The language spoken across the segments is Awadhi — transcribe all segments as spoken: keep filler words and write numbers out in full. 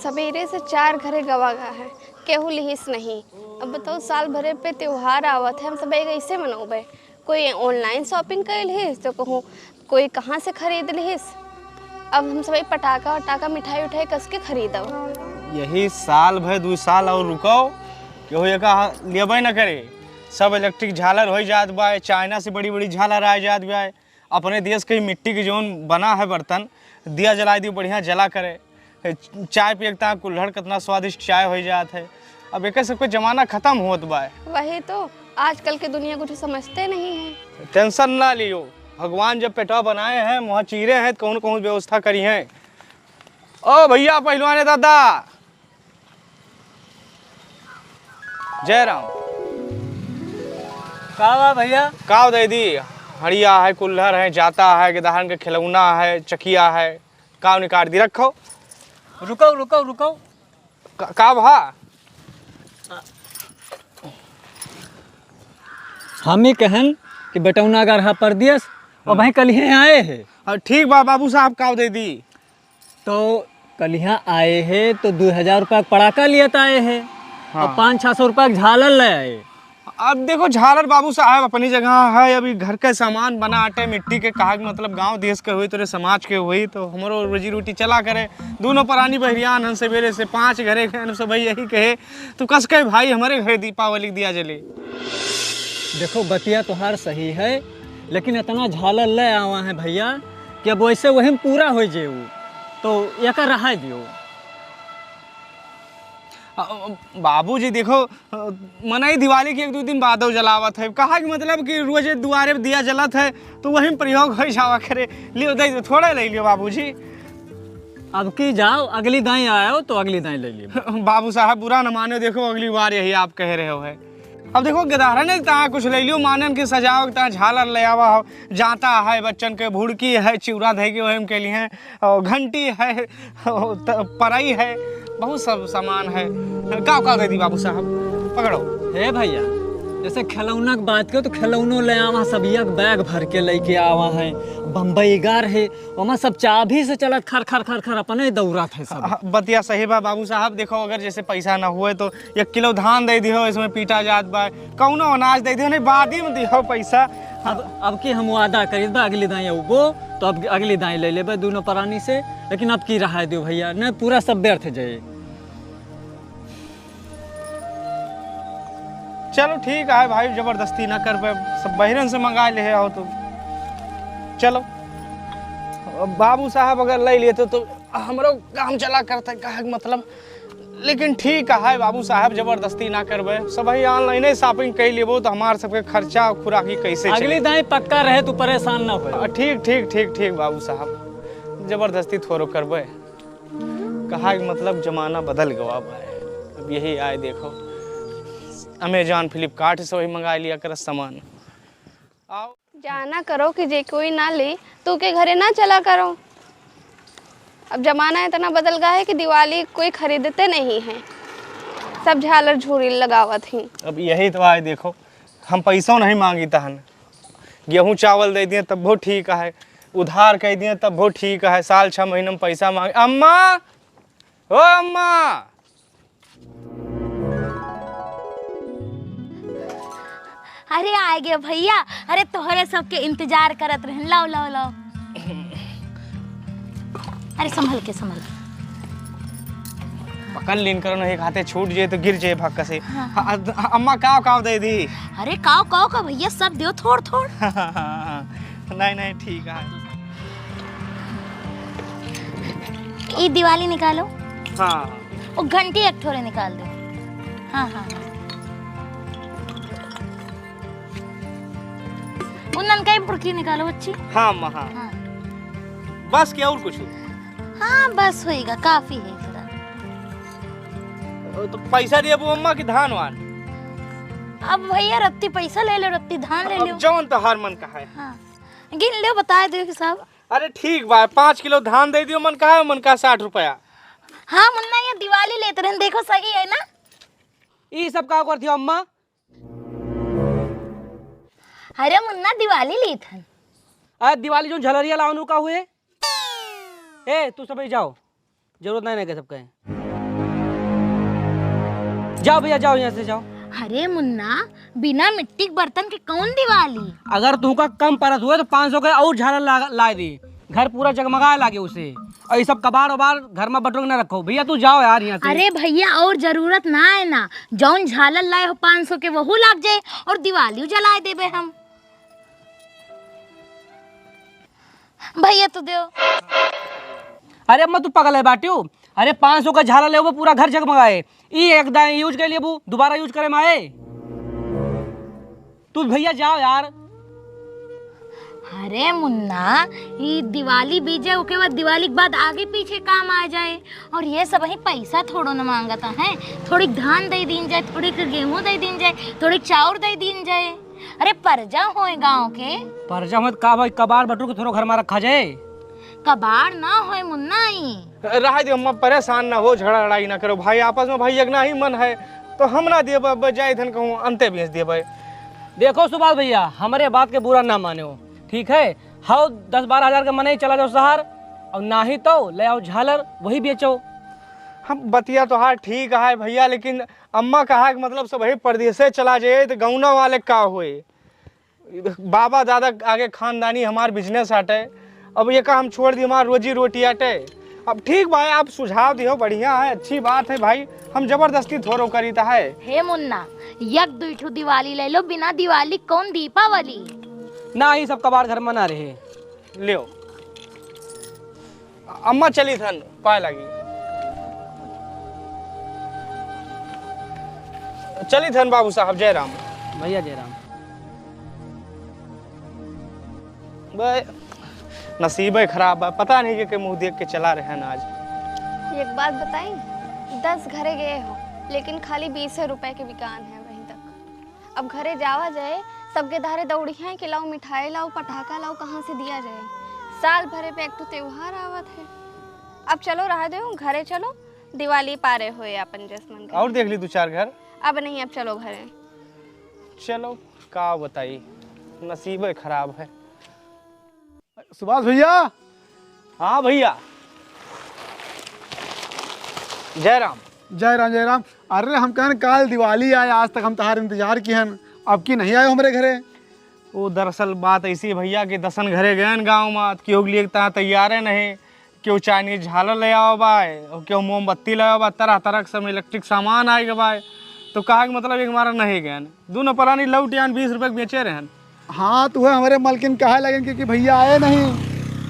सबेरे से चार घरे गवा गा है, केहू लिहिस नहीं। अब बताओ, साल भरे पे त्योहार आवत है, हम सब कैसे मनौबे? कोई online shopping कइल हिस तो कहूँ कोई कहाँ से खरीद लिहिस। अब हम सब पटाखा वटाखा, मिठाई उठाई कस के खरीदब? यही साल भर, दू साल और रुको, केहू एका लेबे न करे। सब electric झालर हो जात बा, चाइना से बड़ी बड़ी झालर आ जात बा। अपने देश के ही मिट्टी के जौन बना है बर्तन, दिया जलाइ दियो, बढ़िया जला करे। चाय पिए के ता कुल्हड़, कितना स्वादिष्ट चाय हो जात है। अब एक सबके जमाना खत्म होत बा। वही तो, आजकल के दुनिया कुछ समझते नहीं है। Tension ना लियो, भगवान जब पेटवा बनाए हैं, मुँह चीरे हैं, तो कौन कौन व्यवस्था करी हैं। ओ भैया पहलवान दादा, जय राम। का बा भैया? काव दे दी, हड़िया है, कुल्हड़ है, जाता है, गिदहन के खिलौना है, चकिया है, काव निकाल दी, रखो। रुको, रुको, रुको। का, का भा? हम ही कहन कि बेटौना गरहा परदेस, और हाँ। भाई कलिहे आए है। हाँ, ठीक बा बाबू साहब, काव दे दी। तो कलिहा आए है तो दू हजार रुपया के पड़ाका लियत आए है हाँ। और पाँच छः सौ रुपया के झालर ले आए। अब देखो झालर बाबू साहब अपनी जगह है, अभी घर के सामान बना आटे मिट्टी के, कहा के मतलब गाँव देश के हुई, तोरे समाज के हुई, तो हमरो रोजी रोटी चला करे। दोनों परानी बहरियान हन, सवेरे से पाँच घरे गए, हम सब यही कहे, तू कस के भाई हमारे घरे दीपावली दिया जले। देखो बतिया तोहार सही है, लेकिन इतना झालर ले आवा है भैया कि अब वैसे वही में पूरा हो जे उ, तो एकर रहा दियो। अ, बाबूजी देखो, अ, मनई दिवाली के एक दो दिन बादो जलावत है, कहा कि मतलब कि रोजे दुआरे पे दिया जलत है, तो वही में प्रयोग हो जावा करे। लियो दे दो, थोड़ा ले लियो बाबूजी। अब की जाओ, अगली दाई आयो तो अगली दाई ले लियो। बाबू साहब बुरा न मानो, देखो अगली बार यही आप कह रहे हो है। अब देखो गिदहरन ने तहाँ कुछ ले लियो, मानन के सजाओ, तहाँ झालर ले आवा हो, जाता है बच्चन के, भुड़की है, चिउरा धै के ओहिम के लिए, और घंटी है, और त-, परई है, बहुत सब सामान है। का का दे दी बाबू साहब, पकड़ो। हे भैया, जैसे खिलौना के बात करो तो खिलौनो ले आवा, सब एक बैग भर के लेके आवा है। बम्बई गार है, ओमा सब चाभी से चलत खर खर खर खर अपने दौड़त है सब। हाँ, बतिया सही बा बाबू साहब। देखो अगर जैसे पैसा ना हुए तो एक किलो धान दे दिहो, इसमें पीटा जात बा, कौनो अनाज दे दिहो, नहीं बादी में दिहो पैसा। अब, अब की हम वादा करित बा, अगली दाई अउबो तो अब अगली दाई ले लेबे दोनों परानी से, लेकिन अब की रहा दियो भैया, नहीं पूरा सब व्यर्थ जाए। चलो ठीक है भाई, जबरदस्ती ना करबे, सब बहिरन से मंगा ले हो तो चलो। अब बाबू साहब अगर ले लिए तो, तो हमरो काम चला करते, कहे के मतलब। लेकिन ठीक है बाबू साहब, जबरदस्ती ना करबे, सब ही online shopping कर लेबो तो हमार सबके खर्चा और खुराकी कैसे अगली चले? दाई पक्का रहे, तू परेशान ना हो। आ, ठीक ठीक ठीक ठीक बाबू साहब, जबरदस्ती थोड़ो करबे। कहा कि मतलब जमाना बदल गवा भाई। अब यही आए देखो, Amazon Flipkart से वही मंगा लिया कर सामान। आओ। जाना करो कि जे कोई ना ले तो के घरे ना चला करो। अब जमाना इतना बदल गया है कि दिवाली कोई खरीदते नहीं है, सब झालर झूरी लगावत ही। अब यही तो आए देखो, हम पैसों नहीं मांगी तहन, गेहूँ चावल दे दिए तब वो ठीक है, उधार कह दिए तब वो ठीक है, साल छह महीने में पैसा मांगे। अम्मा, ओ अम्मा। अरे आ गया भैया, अरे तोहरे सबके इंतजार करत रहन, लाओ लाओ लाओ। अरे संभल के, संभल के। पकड़ लीन करो, नहीं खाते छूट जाए तो गिर जाए भक्का से। हाँ। हाँ, अद-, अम्मा काव काव दे दी। अरे काव काव का भैया, सब दियो थोड़ थोड़। नहीं नहीं ठीक है। ई दिवाली निकालो। हाँ। वो घंटी एक ठोरे निकाल दो। हाँ हाँ हाँ। वो ननकाई बुड़की निकालो बच्ची। हाँ अम्मा हाँ। हाँ। बस क्या और कुछ? हाँ बस होएगा, काफी है इतना। तो पैसा दिए वो अम्मा की धान वान? अब भैया रत्ती पैसा ले लो, रत्ती धान ले अब लो। जौन तोहार मन का है। हाँ। गिन लो, बताए दो हिसाब। अरे ठीक बा, पाँच किलो धान दे दियो, मन का है, मन का साठ रुपया। हाँ मुन्ना, ये दिवाली लेत रहन, देखो सही है ना? ई सब का करती हो अम्मा? अरे मुन्ना, दिवाली लेत हन। अरे दिवाली जो झलरिया लावनु का हुए? ए, तू सब जाओ, जरूरत नहीं है सबके। जाओ भैया, जाओ यहाँ से, जाओ। अरे मुन्ना, बिना मिट्टी के बर्तन के कौन दिवाली? अगर तुमका कम परत हुए तो पाँच सौ के और झालर ला, लाए दी। घर पूरा जगमगाए लागे उसे। और ये सब कबाड़ वबाड़ घर में बटोर के ना रखो। भैया तू जाओ यार यहाँ से। अरे भैया, और जरूरत ना है ना, जौन झालर लाए हो पाँच सौ के, वहू लाग जाए और दिवाली जलाए देबे हम। भैया तू दो। अरे अम्मा, तू पगल है बाट्यू? अरे पाँच सौ का झालर ले वो पूरा घर जगमगाए। ई एक दाएं यूज कर लिए, वो दोबारा यूज करे माए। तू भैया जाओ यार। अरे मुन्ना, ई दिवाली बीजे, ओके बाद, दिवाली के बाद आगे पीछे काम आ जाए। और ये सब ही पैसा थोड़ो न मांगता है, थोड़ी धान दे दीन जाए, थोड़ी गेहूं दे दीन जाए, थोड़ी चाउर दे दीन जाए। अरे परजा होए गांव के। परजा होए त का भाई, कबाड़ बटुर के थोड़ो घर में रखा जाए। कबाड़ ना होए मुन्ना ई। रहा दे अम्मा, परेशान ना हो, झगड़ा लड़ाई ना करो भाई, आपस में भाई एक ना ही मन है, तो हम ना देब, अब जाए धन कहूँ अंते बेच देब। देखो सुभाष भैया, हमरे बात के बुरा ना मानो, ठीक है? हाउ दस बारह हजार के मने चला जाओ शहर, और ना ही तो ले आओ झालर, वही बेचो। हम बतिया तो हाँ ठीक है भैया, लेकिन अम्मा कहा कि मतलब सब वही परदेसे चला जाए तो गौना वाले का होए? बाबा दादा आगे खानदानी हमार बिजनेस आटे, अब ये का हम छोड़ दी, हमार रोजी रोटी आटे। अब ठीक भाई, आप सुझाव दियो, बढ़िया है, अच्छी बात है भाई, हम जबरदस्ती थोड़ो करीता है। हे मुन्ना, यक दुई ठो दिवाली ले लो, बिना दिवाली कौन दीपावली? ना, ई सब कबाड़ घर में ना रहे। ल्यो। अम्मा चली थन, पाए लागी। चली थन बाबू साहब, जय राम। भैया जय राम। बे, नसीबे खराब बा, पता नहीं के, के मुंह देख के चला रहे हैं आज। एक बात बताई, दस घरे गए हो, लेकिन खाली बीसे रुपए के बिकान है वहीं तक। अब घरे जावा जाए, सबके धारे दौड़िया कि लाओ मिठाई, लाओ पटाखा, लाओ कहाँ से दिया जाए। साल भरे पे एक ठो त्योहार आवत है। अब चलो, रहा दो, घरे चलो, दिवाली पारे होए अपन जस मन करे। और देख ली दो चार घर। अब नहीं, अब चलो घरे। चलो, का बताई, नसीबे खराब है। सुभाष भैया। हाँ भैया। जय राम। जय राम, जय राम। अरे हम कहन काल दिवाली आए, आज तक हम तहार इंतजार किहन, अब की नहीं आए हमरे घरे। वो दरअसल बात ऐसी है भैया कि दसन घरे गयन गाँव में, केहू के लिए तहाँ तैयारे नहीं, केहू चाइनीज झालर ले आवा बाय, और केहू मोमबत्ती ले आवा बाय, तरह तरह के सब इलेक्ट्रिक सामान आए के बाय। तो कहा कि मतलब एक मारा नहीं गयन, दोनों परानी लौट आन, बीस रुपये के बेचे रहन। हाँ, तो वह हमारे मालकिन कहे लगन कि, कि भैया आए नहीं,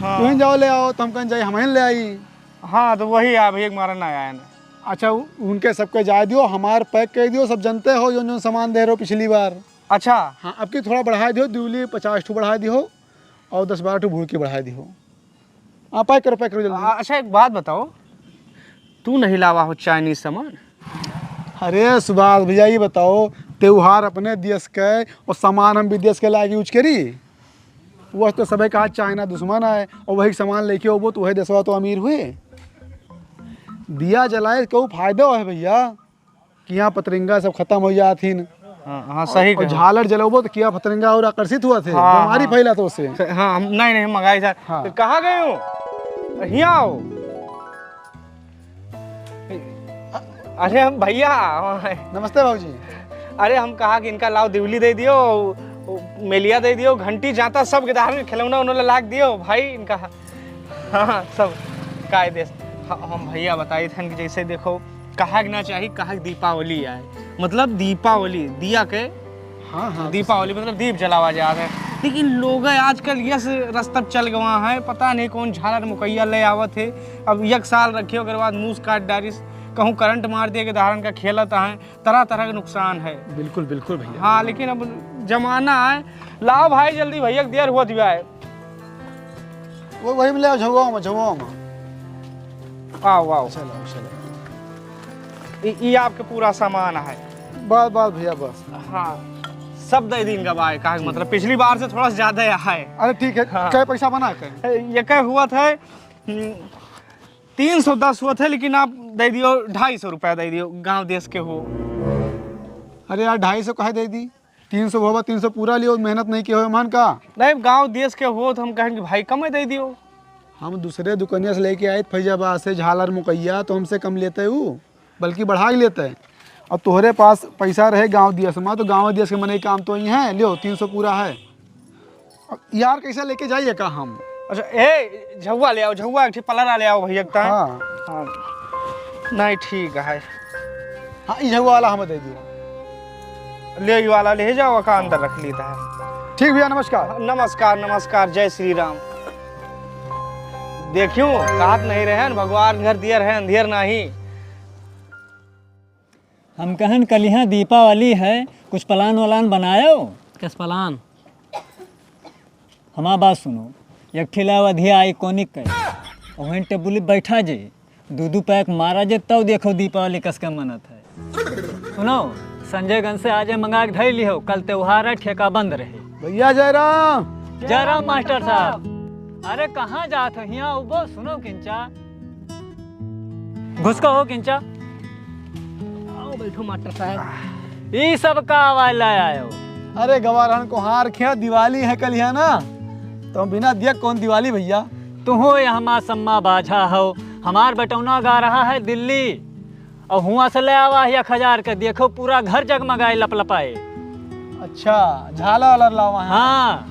हाँ। तुहिन जाओ ले आओ, तो हम कहन जाए, हम ले आई। हाँ, तो वही आ भैया, एक मारा ना आए ना। अच्छा, उ-, उनके सबके जाए दियो, हमार पैक कर दियो, सब जनते हो, जौन जौन सामान दे रहो पिछली बार। अच्छा। हाँ, अब की थोड़ा बढ़ाए दियो, दिवली पचास ठो बढ़ाए दियो और दस बारह ठो भूर की बढ़ाए दियो। हाँ, पैक करो, पैक करो जल्दी। आ, अच्छा, एक बात बताओ, तू नहीं लावा हो चाइनीज सामान? अरे सुभाष भैया, ये बताओ, त्योहार अपने देश के और सामान हम विदेश के लाके यूज करी? वह तो सबै कहा चाइना दुश्मन है, और वही सामान लेके होबो तो वही देशवा तो अमीर हुए। दिया जलाए के फायदा है भैया, कि यहाँ पतरंगा सब खत्म हो जात हिन। हाँ, हाँ, सही और कहा। झालर जलबो तो किया पतरंगा और आकर्षित हुआ थे, हाँ, बीमारी हाँ। फैला तो उससे। स-, हाँ, हम, नहीं, नहीं, हम मंगाई सर। हाँ। तो कहाँ गए हो? हियाँ आओ। अरे हम भैया। नमस्ते बाबूजी। अरे हम कहा कि इनका लाओ दिवली दे दियो, मेलिया दे दियो, घंटी जाता सब गिदार में खिलौना उलौना लाग दियो भाई इनका। हाँ, हाँ, सब कायदे से। ह-, हम भैया बताई थन कि जैसे देखो, कहा के ना चाही, कहा के दीपावली आए, मतलब दीपावली, दिया के हाँ, हाँ, दीपावली मतलब दीप जलावा जात है। लेकिन लोग आजकल यस रस्ता चल गवा है, पता नहीं कौन झालर मुकैया ले आवत है। अब एक साल रखे, ओकर बाद मूस काट डारिस, कहूँ करंट मार दिए कि धारन का खेलत है, तरह तरह के नुकसान है। बिल्कुल, बिल्कुल भैया। हाँ, लेकिन अब जमाना है। लाओ भाई, जल्दी भैया के देर होत बा है। वो वही में ले आओ, झुआओ में, झुआओ में। आओ, आओ। चलो, चलो। ई, ई आपके पूरा सामान है। बस, बस भैया, बस। हाँ, सब दे दीन का भाई, कहा के मतलब पिछली बार से थोड़ा सा ज्यादा है। अरे ठीक है, हाँ। कै पैसा बना के? ये कै हुआ था, हम्म, तीन सौ दस हुआ था, लेकिन आप दे दियो, ढाई सौ रुपया दे दियो, गाँव देश के हो। अरे यार, ढाई सौ काहे दे दी? तीन सौ बाबा, तीन सौ पूरा लियो, मेहनत नहीं किया हो मान का? नहीं, गाँव देश के हो तो हम कहें कि भाई कमे दे दियो। हम दूसरे दुकानिया से लेके आए फैजाबाद से झालर मुकैया, तो हमसे कम लेते हु, बल्कि बढ़ा के लेते। अब तोहरे पास पैसा रहे गाँव दियस मा, तो गाँव दियस के मनई काम तो ही है। लियो, तीन सौ पूरा है। अब यार, कैसे लेके जाइए का हम? अच्छा, ए, झउआ ले आओ, झउआ, एक ठे पलरा ले आओ भैया, एक ता। हाँ। हाँ। नहीं, ठीक है। हाँ, ई झउआ वाला हमें दे दियो। ले, ई वाला ले जाओ, का अंदर रख ली था। ठीक भैया, नमस्कार। नमस्कार, नमस्कार, जय श्री राम। देखियो, कहत नहीं रहे न, भगवान घर दियर है, अंधियर नहीं। हम कहन कलिहाँ दीपावली है, कुछ plan वलान बनायो? कस plan? हमार बात सुनो, एक ठे लाओ अधिया iconic के, वहीं टेबुल पे बैठा जे, दू दू पैक मारा जे, तब देखो दीपावली कस के मनत है। सुनो, संजयगंज से आज मंगा के धई लिहो, कल त्योहार है, ठेका बंद रहे। भैया जयराम। जयराम मास्टर साहब। अरे कहाँ जात हो? हियाँ उबो, सुनो किंचा। घुसको हो किंचा। आओ बैठो मास्टर साहब। ई सब का आवाज लाए आयो? अरे गवारहन कोहार ख्या दिवाली है कलिया ना, तो बिना दिया कौन दिवाली भैया? तुहो यहाँ सम्मा बाझा हो, हमार बेटौना गा रहा है दिल्ली, और हुआँ से ले आवा है एक हजार के, देखो पूरा घर जगमगाए लपलपाए। अच्छा, झालर वालर लावा है? हाँ।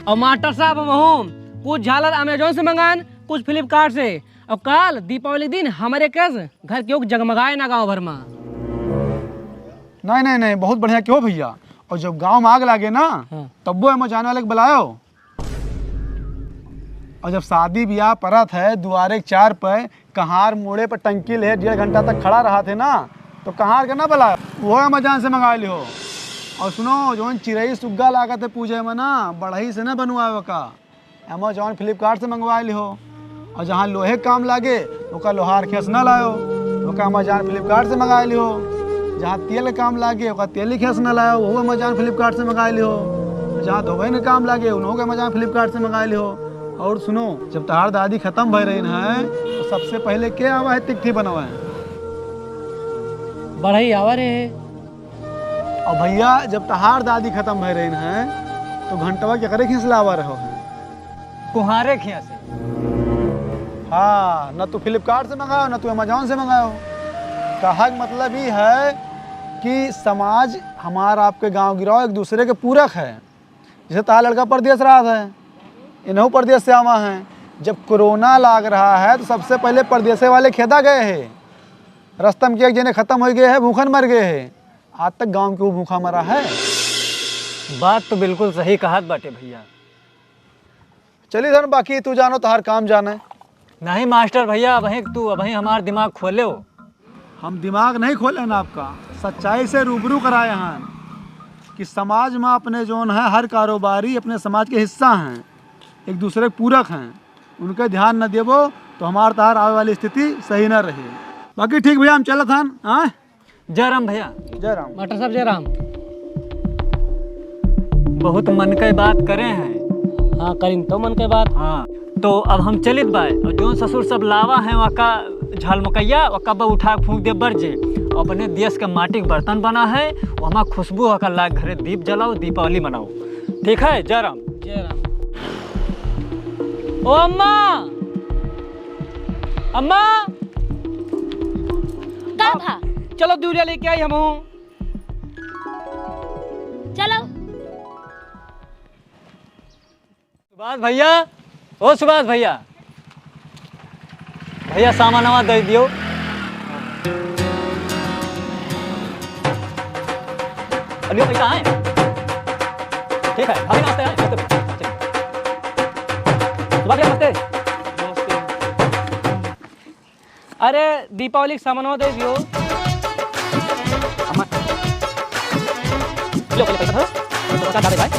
और मास्टर साहब, हम हूँ कुछ झालर Amazon से मंगान, कुछ Flipkart से, और काल दीपावली दिन हमरे कस घर के ओक जगमगाए ना गाँव भर मा। नहीं, नहीं, नहीं, बहुत बढ़िया क्यों भैया। और जब गाँव में आग लागे ना, हाँ। तब वो Amazon वाले के बुलायो। और जब शादी ब्याह परत है, दुआरे के चार पे कहार मोड़े पर टंकी ले डेढ़ घंटा तक खड़ा रहा थे ना, तो कहार के ना बुलायो, वो Amazon से मंगा लिहो। और सुनो, जौन चिरई सुग्गा लागत है पूजे में ना, बढ़ई से ना बनवावे का। Amazon Flipkart से मंगवा लिहो। और जहाँ लोहे काम लागे, ओका लोहार खेस ना लायो, ओका Amazon Flipkart से मंगा लिहो। जहाँ तेल के काम लागे, ओका तेल ही खेस ना लायो, वो Amazon Flipkart से मंगा लिहो। जहाँ धोबे के काम लागे, उन्हों के Amazon Flipkart से मंगा लिहो। और सुनो, जब तहार दादी खत्म भय रही है, तो सबसे पहले के आवा है तिकठी बनवा है? बढ़ई आवा रे। और भैया, जब तहार दादी खत्म भय रही है, तो घंटवा केकरे खींच लावा रहो है? कुहारे खिया से। हाँ, न तू Flipkart से मंगाओ, न तू Amazon से मंगाओ। कहा के मतलब ई है कि समाज हमार आपके गांव गिराव एक दूसरे के पूरक है। जैसे तहार लड़का परदेस रहा है, इनहू परदेस से आवा है। जब कोरोना लाग रहा है, तो सबसे पहले परदेसे वाले खेदा गए हैं। रस्ता में के एक जने खत्म हो गए हैं, भूखन मर गए हैं। आज तक गांव के वो भूखा मरा है। बात तो बिल्कुल सही कहत बाटे भैया। चली धन, बाकी तू जानो, तहार काम जाने। नहीं मास्टर भैया, अबहीं तू, अबहीं हमार दिमाग खोले हो। हम दिमाग नहीं खोले ना आपका, सच्चाई से रूबरू कराए हैं कि समाज में अपने जौन है, हर कारोबारी अपने समाज के हिस्सा हैं, एक दूसरे के पूरक हैं। उनके ध्यान न देबो तो हमार तहार आवे वाली स्थिति सही न रही। बाकी ठीक भैया, हम चलत हन। हाँ, जय राम भैया। जय राम। मास्टर साहब, जय राम। बहुत मन के बात करे हैं। हाँ, करिन तो मन के बात। हाँ, तो अब हम चलित बाय। और जौन ससुर सब लावा है, वका झलमकैया, वका बा उठा के फूंक दे बरजे। अपने देश के माटी के बर्तन बना है, वहमा खुशबू होकर लाग घरे दीप जलाओ, दीपावली मनाओ। ठीक है, जय राम। जय राम। ओ अम्मा, अम्मा। का भा? चलो दूरिया लेके आई हमहू। चलो। सुभाष भैया, ओ सुभाष भैया, भैया सामानवा दे दियो। अलियो पैसा है? ठीक है, भाभी नमस्ते, आए, नमस्ते, नमस्ते। सुभाष भैया नमस्ते। नमस्ते। अरे, दीपावली के सामानवा दे दियो। अम्मा। लो, पहले पैसा धरो। पैसा ज्यादा भाई।